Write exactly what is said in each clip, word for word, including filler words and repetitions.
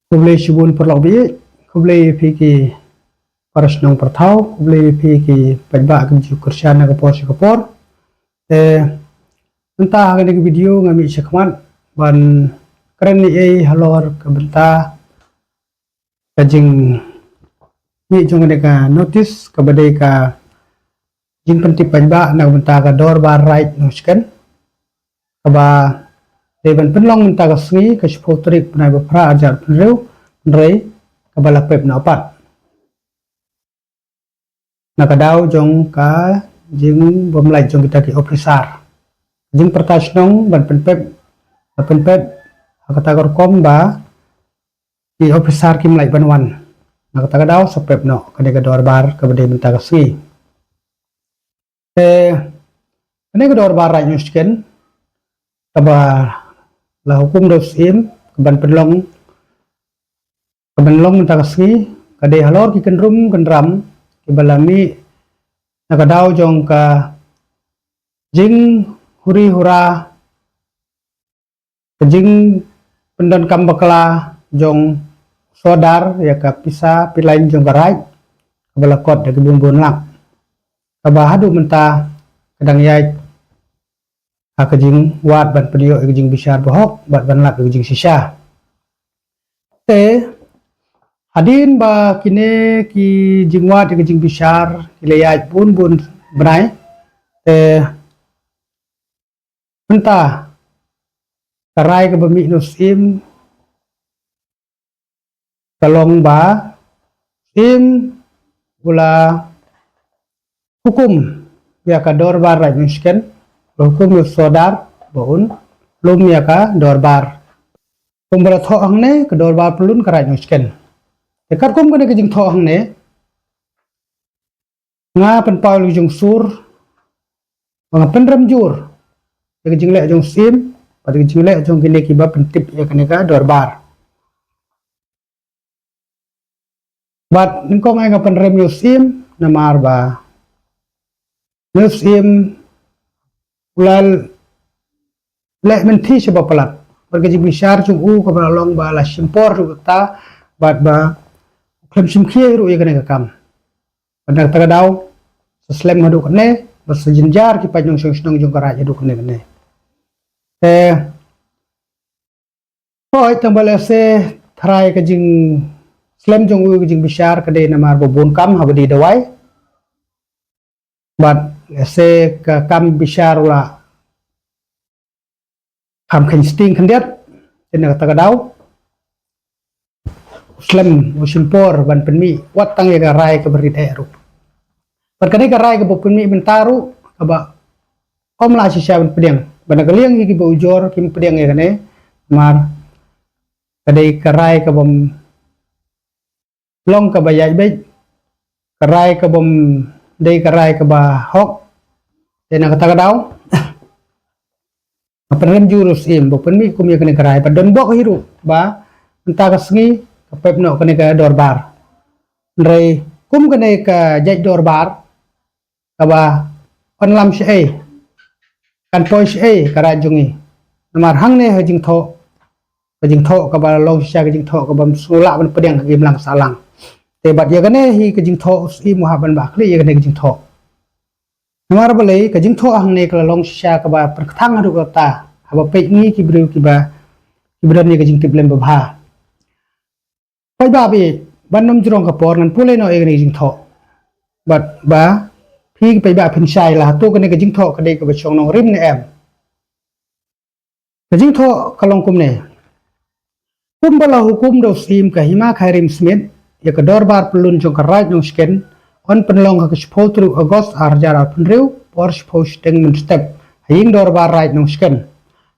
Khublei shibun paralok baieit, khublei ïa phi ki para shnong para thaw, khublei ïa phi ki paidbah ki ju kyrshan na ka por sha ka por. Te mynta ha kane ka video nga mih shakhmat ban kren ei ei halor ka bynta ka jingmih jong kane ka notice kaba dei ka jingpyntip paidbah na ka bynta ka Dorbar Raid Nongsken, kaba dei ban pynlong mynta ka sngi ka shiphew tarik bnai ba phra arhajar arphew hynriew, hynrei kaba la pep noh pat na ka daw jong ka jingbymlait jong kita ki ophisar. Jingpyrta shnong ban pynpep, ban pynpep ha kata ka rukom ba ki ophisar kim lait ban wan. Na kata ka daw sa pep noh kane ka dorbar kaba dei mynta ka sngi. Te kane ka Dorbar Raid Nongsken kaba la hukum da u Syiem kaban pynlong, kaban long mynta ka sngi, ka dei halor ki kynrum kynram kiba la mih na ka daw jong ka jinghuri hura, ka jingpyndonkam bakla jong u Sordar ïa ka pisa pilain jong ka raid kaba la kot da ki bun bun lak, kaba haduh mynta ka dang ïaid ha ka jingwad ban pynïoh ïa ka jingbishar bahok bad ban lap ïa ka jingshisha. Te hadien ba kine ki jingwad ïa ka jingbishar ki la ïaid bun bun bnai, te mynta ka rai kaba mih na u Syiem ka long ba u Syiem u la hukum ïa ka Dorbar Raid Nongsken, u la hukum ïa u Sordar ba un lum ïa ka dorbar. Kumba la thoh hangne, ka dorbar pyllun ka Raid Nongsken. Te katkum kane ka jingthoh hangne, nga pynpaw ïa la ka jingsur ba nga pynrem jur ïa ka jingleh jong u Syiem bad ïa ka jingleh jong kine kiba pyntip ïa kane ka dorbar. Bad nyngkong eh nga pynrem ïa u Syiem namar ba une u Syiem u la leh mynthi shaba palat bad ka jingbishar jong u kaba la long ba la shim por ruh kata bad ba u khlem shim khia ruh ïa kane ka kam. Bad na kata ka daw sa slem haduh katne bad sa jynjar ki paid nongshong shnong jong ka raid haduh katne katne. Te hooid, tang ba lehse tharai ka jingslem jong u ka jingbishar ka dei namar ba bun kam haba dei dawai. Bad lehse ka kam bishar u la kham kheiñ sting khyndiat. Te na kata ka daw u slem, u shim por ban pynmih wat tang ïa ka rai kaba rit eh ruh. Bad kane ka rai kaba pynmih mynta ruh kaba ym lah shisha ban pdiang. Bad na ka liang ïa kiba ujor kim pdiang ïa kane namar ka dei ka rai kabym long kaba ïaid beit, ka rai kabym dei ka rai kaba hok. Te na kata ka daw nga pynrem jur ïa u Syiem ba u pynmih kum ïa kane ka rai bad don bok hi ruh ba mynta ka sngi ka pep noh kane ka dorbar. Hynrei kum kane ka jait dorbar kaba kan lam shaei, kan poi shaei ka raid jong ngi. Namar hangne ha jingthoh, ka jingthoh kaba long shisha ka jingthoh kabym sngew lah ban pdiang ha ki imlang sahlang. Te bad ïa kane hi ka jingthoh u Syiem u hap ban bah khlieh ïa kane ka jingthoh. Namar balei ka jingthoh hangne ka la long shisha kaba pyrkhat haduh katta haba peit ngi ki briew kiba, kiba don ïa ka jingtip lem babha. Paidbah baieit, ban ym jrong ka por ngan pule noh ïa kane ka jingthoh. Bad ba phi ki paidbah phin shai la hato kane ka jingthoh ka dei kaba shong nongrim ne em. Ka jingthoh ka long kumne. Kumba la hukum da u Syiem ka Hima Khyrim Smit ïa ka dorbar pyllun jong ka raid Nongsken yn pynlong ha ka shiphew tarik August arhajar arphew hynriew por shiphew shiteng mynstep ha ïing dorbar raid Nongsken.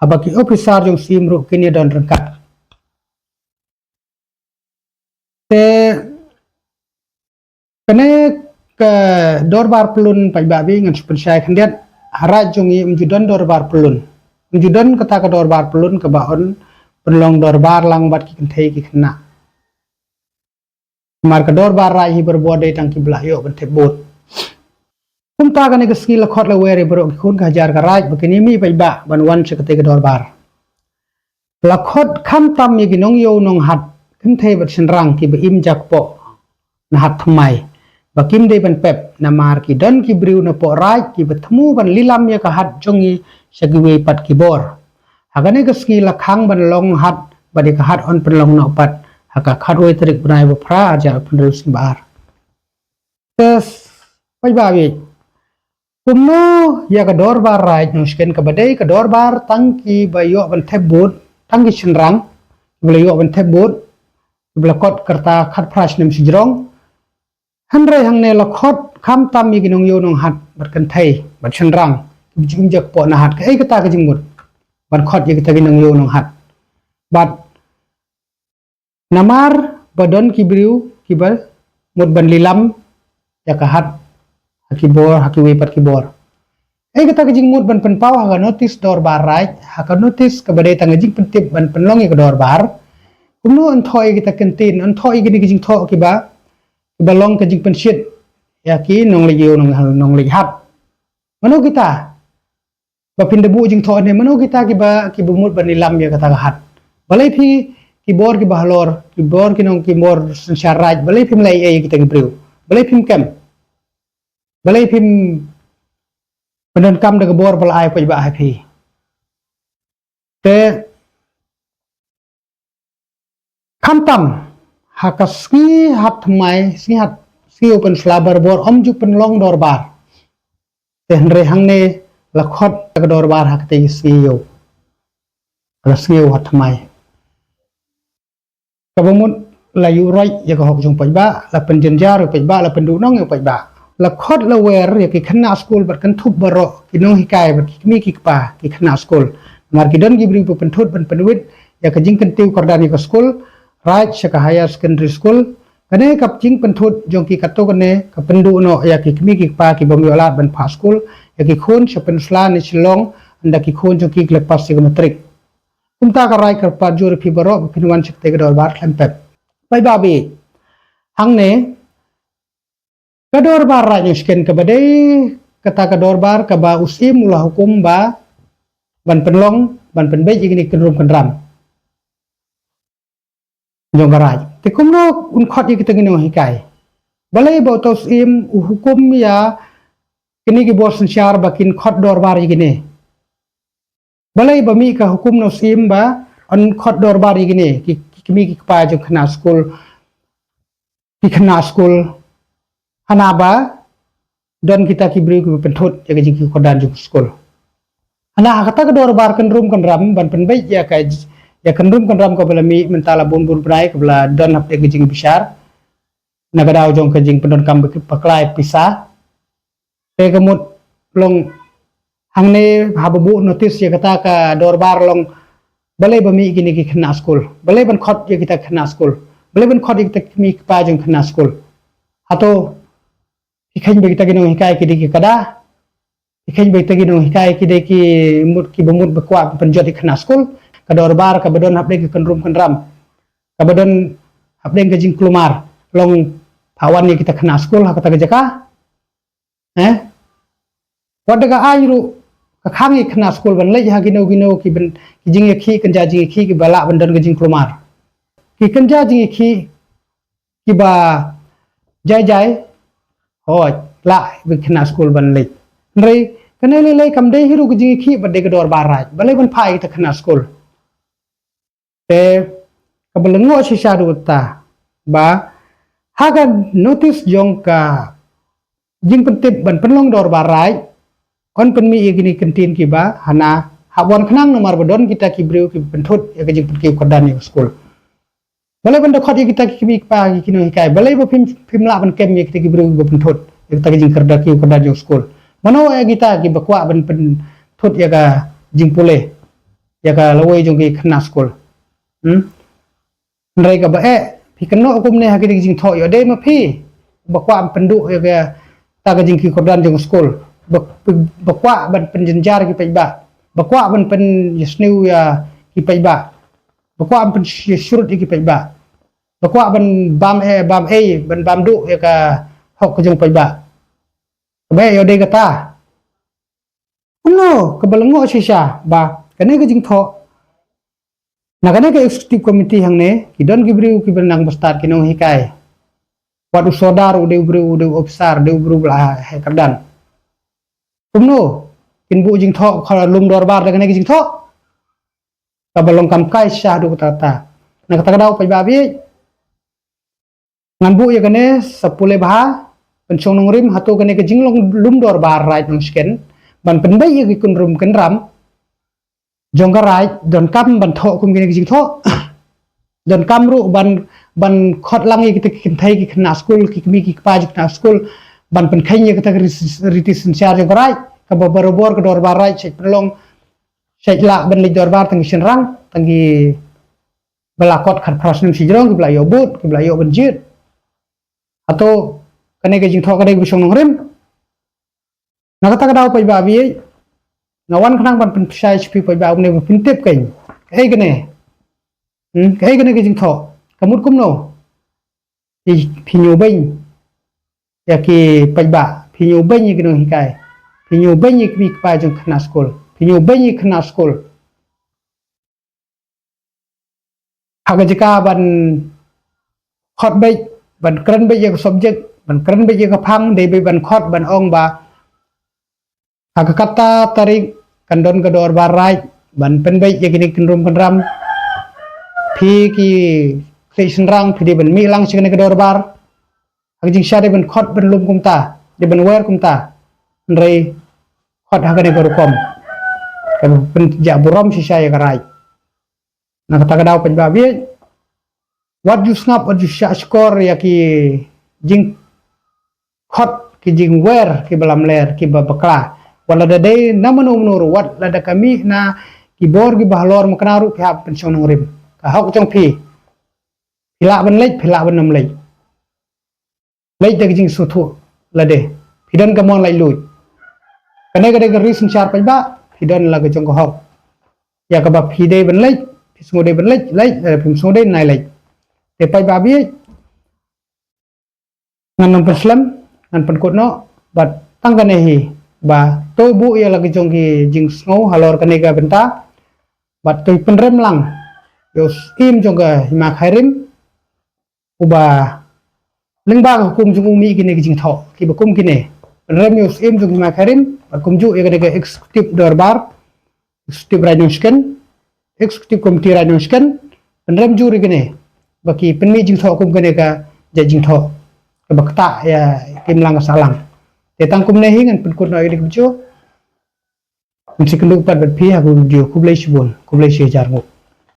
Haba ki ophisar jong u Syiem ruh kin ïa don ryngkat. Te kane ka dorbar pyllun paidbah baieit ngan shu pynshai khyndiat, ha raid jong ngi ym ju don dorbar pyllun. Ym ju don kata ka dorbar pyllun kaba yn pynlong dorbar lang bad ki kynthei ki khynnah. Namar ka dorbar raid hi barabor dei tang kiba lah ïoh ban thep vote. Kumta kane ka sngi la khot la wer ïa baroh ki khun ka hajar ka raid ba kin ïa mih paidbah ban wan sha katei ka dorbar. La khot khamtam ïa ki nongïew nonghat, kynthei bad shynrang kiba im jakpoh na hat thymmai ba kim dei ban pep, namar ki don ki briew napoh raij kiba thmu ban lilam ïa ka hat jong ngi sha kiwei pat ki bor. Ha kane ka sngi la khang ban long hat bad ïa ka hat yn pynlong noh pat ha ka khatwei tarik bnai ba phra, arhajar arphew hynriew sngewbha ar. Te paidbah, kumno ïa ka dorbar raij nongshken kaba dei ka dorbar tang kiba ïoh ban thep vote, tang ki shynrang kiba la ïoh ban thep vote, kiba la kot ka rta khatphra snem shajrong. Hynrei hangne la khot khamtam ïa ki nongïew nonghat bad kynthei bad shynrang kiba ju im jakpoh na hat. Kaei kata ka jingmut ban khot ïa kita ki nongïew nonghat? Bad namar ba don ki briew kiba mut ban lilam ïa ka hat ha ki bor, ha kiwei pat ki bor. Ei kata ka jingmut ban pynpaw ha ka notis dorbar raij, ha ka notis kaba dei tang ka jingpyntip ban pynlong ïa ka dorbar? Kumno yn thoh ïa kita ki ktien, yn thoh ïa kine ki jingthoh kiba, kiba long ka jingpynshit ïa ki nongleit ïew nong, nongleit hat? Mano kita ba phin da buh jingthoh ne? Mano kita kiba, kiba mut ban lilam ïa kata ka hat? Balei phi ki bor kiba halor, ki bor ki nong, ki bor synshar raij, balei phim leh ei ei ïa kita ki briew? Balei phim kem? Balei phim pyndonkam da ka bor ba la ai paidbah ha phi? Te khamtam ha ka sngi hat thymmai, sngi hat, sngi u pynsla barabor, ym ju pynlong dorbar. Te hynrei hangne la khot ka dorbar ha katei ka sngi ïew, ha ka sngi u hat thymmai. Kaba mut la ïuh roi ïa ka hok jong paidbah, la pynjynjar ïa paidbah, la pynduhnong ïa paidbah. La khot la wer ïa ki khynnah skul bad kynthup baroh ki nonghikai bad ki kmie ki kpa ki khynnah skul. Namar ki don ki briew ba pynthut ban pynwit ïa ka jingkyntiew kyrdan ïa ka skul raij sha ka higher secondary school. Kane ka jingpynthut jong ki katto katne ka pynduh noh ïa ki kmie ki kpa ki bym ïoh lad ban phah skul ïa ki khun sha Pynursla ne Shillong, ynda ki khun jong ki ki la pass ïa ka matrik. Kumta ka raij ka kyrpad jur ïa phi baroh ba phin wan sha katei ka dorbar khlem pep. Paidbah, hangne ka dorbar raij nongshken kaba dei kata ka dorbar kaba u Syiem u la hukum ba ban pynlong, ban pynbeit ïa kine ki kynrum kynram jong ka raij. Te kumno un khot ïa kita ki nonghikai? Balei ba uta u Syiem u hukum ïa kine ki bor synshar ba kin khot dorbar ïa kine? Balei ba mih ka hukum na u Syiem ba yn khot dorbar ïa kine ki, ki kmie ki kpa jong khynnah skul, ki khynnah skul, hana ba don kita ki briew kiba pynthut ïa ka jingkiew kyrdan jong ka skul? Hana ha kata ka dorbar kynrum kynram ban pynbeit ïa ka, ïa kynrum kynram kaba la mih mynta la bun bun bnai, kaba la don hapdeng ka jingbishar na ka daw jong ka jingpyndonkam bakla ïa ka pisa. Te ka mut long hangne haba buh notis ïa kata ka dorbar long balei ba mih kine ki khynnah skul, balei ban khot ïa kita ki khynnah skul, balei ban khot ïa kita ki kmie ki kpa jong khynnah skul? Hato phi kheiñ ba kita ki nonghikai ki dei ki kada? Phi kheiñ ba kita ki nonghikai ki dei ki mut, kiba mut ba kwah pynjot ïa ki khynnah skul? Ka dorbar kaba don hapdeng ka kynrum kynram, kaba don hapdeng ka jingkulmar long phah wan ïa kita ki khynnah skul ha kata ka jaka? Eh? Wat da ka aiñ ruh ka khang ïa ki khynnah skul ban leit ha kino kino ki ban, ki jingïakhih, kynja jingïakhih kiba lah ban don ka jingkulmar. Ki kynja jingïakhih kiba jai jai, hooid, lah ïa ki khynnah skul ban leit. Hynrei kane lei lei kam dei hi ruh ka jingïakhih bad dei ka dorbar raij. Balei ban phah ïa kita ki khynnah skul? Te kaba lyngngoh shisha ruh kata ba ha ka notis jong ka jingpyntip ban pynlong dorbar raij, yn pynmih ïa kine ki ktien kiba hana hap wan khnang, namar ba don kita ki briew kiba pynthut ïa ka jingpynkiew kyrdan ïa ka skul. Balei ban da khot ïa kita ki kmie ki kpa ki nonghikai? Balei ba phim, phim lah ban kem ïa kita ki briew kiba pynthut ïa kita ki jingkyrdan, kiew kyrdan jong skul? Mano eh kita kiba kwah ban pynthut ïa ka jingpule ïa ka lawei jong ki khynnah skul? Hmm? Hynrei kaba eh, phi kynnoh kumne ha kine ki jingthoh, ïoh dei ma phi ba kwah ban pynduh ïa kata ka jingkiew kyrdan jong skul, ba, ba, ba kwah ban pynjynjar ki paidbah, ba kwah ban pynïasniew ïa ki paidbah, ba kwah ban pynsh-, shrut ïa ki paidbah, ba kwah ban bam, eh, bam ei, ban bam duh ïa ka hok ka jong paidbah. Kaba eh, ïoh dei kata? Kumno kaba lyngngoh shisha ba kane ka jingthoh Na kane ka executive committee hangne, ki don ki briew kiba nang bastad, ki nonghikai. Wat u sordar u dei u briew, u dei u officer, u dei u briew ba la heh kyrdan. Kumno kin buh jingthoh kha lum dorbar da kane ka jingthoh? Kaba long kam kai shisha haduh katta katta. Na kata ka daw paidbah ba ïeit, ngan buh ïa kane sa pule bha, pynshong nongrim, hato kane ka jinglong lum dorbar Raid Nongshken ban pynbeit ïa ki kynrum kynram jong ka Raid, donkam ban thoh kum kine ki jingthoh. Donkam ruh ban, ban khot lang ïa kita ki kynthei ki khynnah skul, ki kmie ki kpa jong khynnah skul, ban pynkheiñ ïa kata ka ri-, riti synshar jong ka Raid, kaba barabor ka dorbar Raid shait pynlong, shait lah ban leit dorbar tang ki shynrang, tang kiba la kot khatphra snem shajrong, kiba la ïoh vote, kiba la ïoh ban jied. Hato kane ka jingthoh ka dei kaba shong nongrim? Na kata ka daw paidbah ba ïeit, nga wan khnang ban pynshai sha phi paidbah, une ba pyntip kein. Kaei kane? Hmm, kaei kane ka jingthoh? Ka mut kumno? Phi, phi ñiewbeiñ ïa ki paidbah, phi ñiewbeiñ ïa ki nonghikai, phi ñiewbeiñ ïa ki kmie kpa jong khynnah skul, phi ñiewbeiñ ïa ki khynnah skul. Ha ka jaka ban khot beit, ban kren beit ïa ka subject, ban kren beit ïa ka phang, dei beit ban khot, ban ong ba ha ka kata tarik kan don ka dorbar Raid ban pynbeit ïa kine ki kynrum kynram. Phi ki khlieh shynrang, phi dei ban mih lang sha kane ka dorbar. Ha ka jingshisha dei ban khot ban lum kumta, dei ban wer kumta. Hynrei khot ha kane ka rukom, kaba pynjah burom shisha ïa ka Raid. Na kata ka daw paidbah ba ïeit, wat ju sngap, wat ju shah shkor ïa ki jingkhot, ki jingwer kiba lamler, kiba bakla. Wat lada dei na mano mano ruh, wat lada ka mih na ki bor kiba halor makna ruh, phi hap pynshong nongrim. Ka hok jong phi. Phi lah ban leit, phi lah ban ym leit. Leit da ka jingsngewthuh lade. Phi don ka mon laitluid. Kane ka dei ka ri synshar paidbah, phi don la ka jong ka hok. Ïa kaba phi dei ban leit, phi sngew dei ban leit, leit, lada phim sngew dei nai leit. Te paidbah ba ïeit, ngan ym pynslem, ngan pynkut noh, bad tang kane hi, ba to buh ïa la ka jong ki jingsngew halor kane ka bynta, bad to pynrem lang ïa u Syiem jong ka Hima Khyrim, uba lyngba ka hukum jong u mih kine ki jingthoh kiba kum kine. Pynrem ïa u Syiem jong ka Hima Khyrim, bad kumjuh ïa kane ka executive dorbar, executive Raid Nongshken, executive committee Raid Nongshken, pynrem jur ïa kine ba ki pynmih jingthoh kum kane ka jait jingthoh kaba ktah ïa ka imlang ka sahlang. Te tang kumne hi ngan pynkut noh ïa kane ka video. Ngan sa ïakynduh pat bad phi ha ka video. Khublei shibun, khublei shihajar nguh.